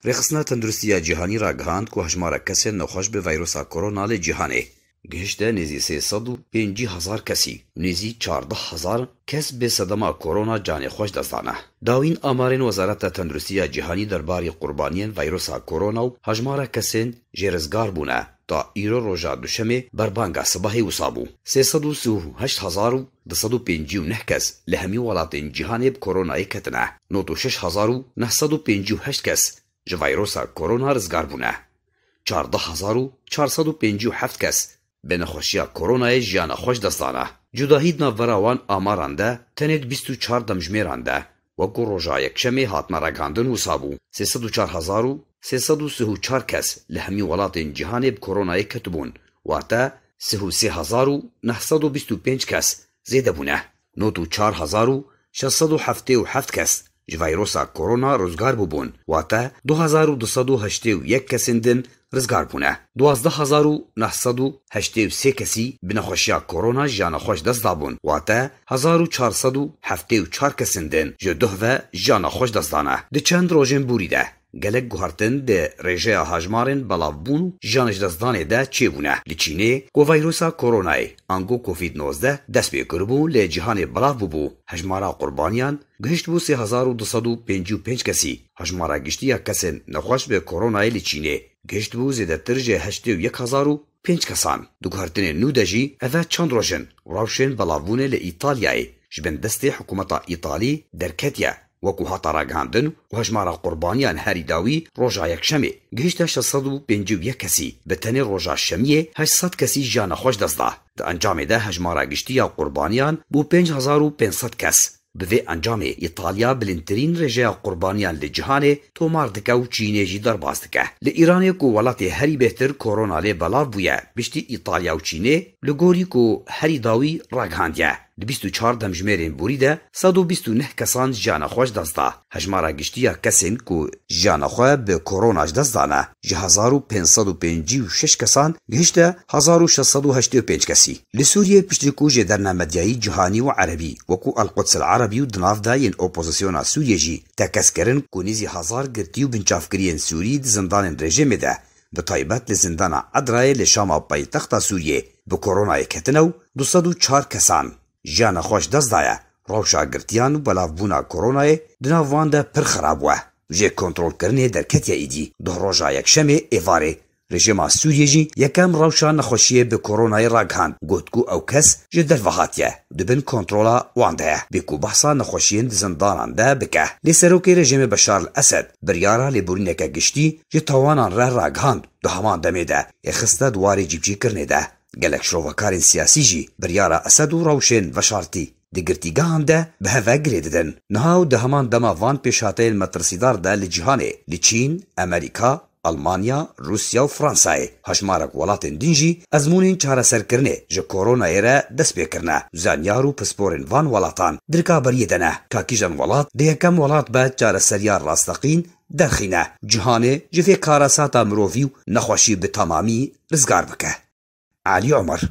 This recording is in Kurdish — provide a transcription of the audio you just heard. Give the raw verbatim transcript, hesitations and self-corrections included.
Rêxistina Tenduristiya Cîhanî ragihand ku hejmara kesên nexweş bi vîrusa korona li cîhanê gihişte nêzî sê sed û pêncî hezar kesî û nêzî çardeh hezar kes bi sedema korona canê xwe ji dest dane. Dawîn amarên Wezareta Tenduristiya Cîhanî derbarê qurbaniyên vîrusa korona û hejmara kesên jê rizgar bûne, ta îro roja duşemê berbanga sibahê wisa bû. Sê sed û sî û heşt hezar û du sed û pêncî û neh kes li hemî welatên cîhanê bi koronayê ketine. Nod û şeş hezar û neh sed û pêncî û heşt kes ji vîrusa korona rizgar bûne. Çardeh hezar û çar sed û pêncî û heft kes bi nexweşiya koronayê jiyana xwe ji dest dane. Cudahî di navbera wan amaran de tenê di bîst û çar demjimêran de, wekû roja yekşemê hatine ragihandin wisa bû, sê sed û çar hezar û sê sed û sî û çar kes li hemî welatên cîhanê bi koronayê ketibûn, wate sî û sê hezar û neh sed û bîst û pênc kes zêde bûne. Nod û çar hezar û şeş sed û heftê û heft kes ji vîrusa korona rizgar bûbûn, wate du hezar û du sed û heştê û yek kesên din rizgar bûne. Duwazdeh hezar û neh sed û heştê û sê kesî bi nexweşiya korona jiyana xwe ji dest dabûn, wate hezar û çar sed û heftê û çar kesên din ji duh ve jiyana xwe ji dest dane. Di çend rojên borî de gelek guhertin di rêjeya hejmarên belavbûn û jiyan ji destdanê de çêbûne. Li Çînê ku vîrusa koronayê ango Covid nozdeh dest pê kiribû, li cîhanê belav bûbû, hejmara qurbaniyan gihişt bû sê hezar û du sed û pêncî û pênc kesî. Hejmara giştî ya kesên nexweş bi koronayê li Çînê gihişt bû zêdetir ji heştê û yek hezar û pênc kesan. Di guhertinên nû de jî ev e çend roj in rewşên belavbûnê li Îtalyayê ji bin destê hikûmeta Îtalî derketiye. Wekû hate ragihandin û hejmara qurbaniyan herî dawî roja yekşemê gihişte şeş sed û pêncî û yek kesî, bi tenê roja şemiyê heşt sed kesî jiyana xwe ji dest da. Di encamê de hejmara giştî ya qurbaniyan bû pênc hezar û pênc sed kes. Bi vê encamê Îtalya bilindtirîn rêjeya qurbaniyan li cîhanê tomar dike û Çînê jî derbas dike. Li Îranê ku welatê herî bêhtir korona lê belav bûye, piştî Îtalya û Çînê, li gorî ku herî dawî ragihandiye, di bîst û çar demjimêrên borî de sed û bîst û neh kesan jiyana xwe ji dest da. Hejmara giştî ya kesên ku jiyana xwe bi korona ji dest dane, ji hezar û pênc sed û pêncî û şeş kesan gihişte hezar û şeş sed û heştê û pênc kesî. Li Sûriyê piştî ku jêderna medyayî cîhanî û erebî wekû El Quds El Erebî û di nav de yên opozisyona Sûriyê jî tekez kirin ku nêzî hezar girtî û binçavkiriyên Sûrî di zindanên rejîmê de, bi taybet li zindana Edrayê li Şama paytexta Sûriyê, bi koronayê ketine û du sed û çar kesan jiyana xwe ji dest daye. Rewşa girtiyan û belavbûna koronayê di nav wan de pir xirab bûye. Jê kontrolkirinê derketiye êdî. Duh roja yekşemê êvarê, rejîma Sûriyê jî yekem rewşa nexweşiyê bi koronayê ragihand, got ku ew kes ji derve hatiye, di bin kontrola wan de ye. Bê ku behsa nexweşiyên di zindanan de bike. Lê serokê rejîmê Beşar el Esed biryara lêborîneke giştî ji tawanan re ragihand. Di heman demê de ê xiste di warê cîbicîkirinê de. Gelek şirovekarên siyasî jî biryara Esed û rewşên veşartî di girtîgehan de bi hev ve girê didin. Niha û di heman dema van pêşhateyên metirsîdar de li cîhanê, li Çîn, Amerîka, Almanya, Rûsya û Fransayê, hejmarek welatên din jî ezmûnên çareserkirinê ji koronayê re dest pê kirine. Zanyar û pisporên van welatan di rikaberiyê de ne ka kîjan welat dê yekem welat be çareseriya rasteqîn derxîne, cîhanê ji vê karesata mirovî û nexweşî bi temamî rizgar bike. Elî Omer.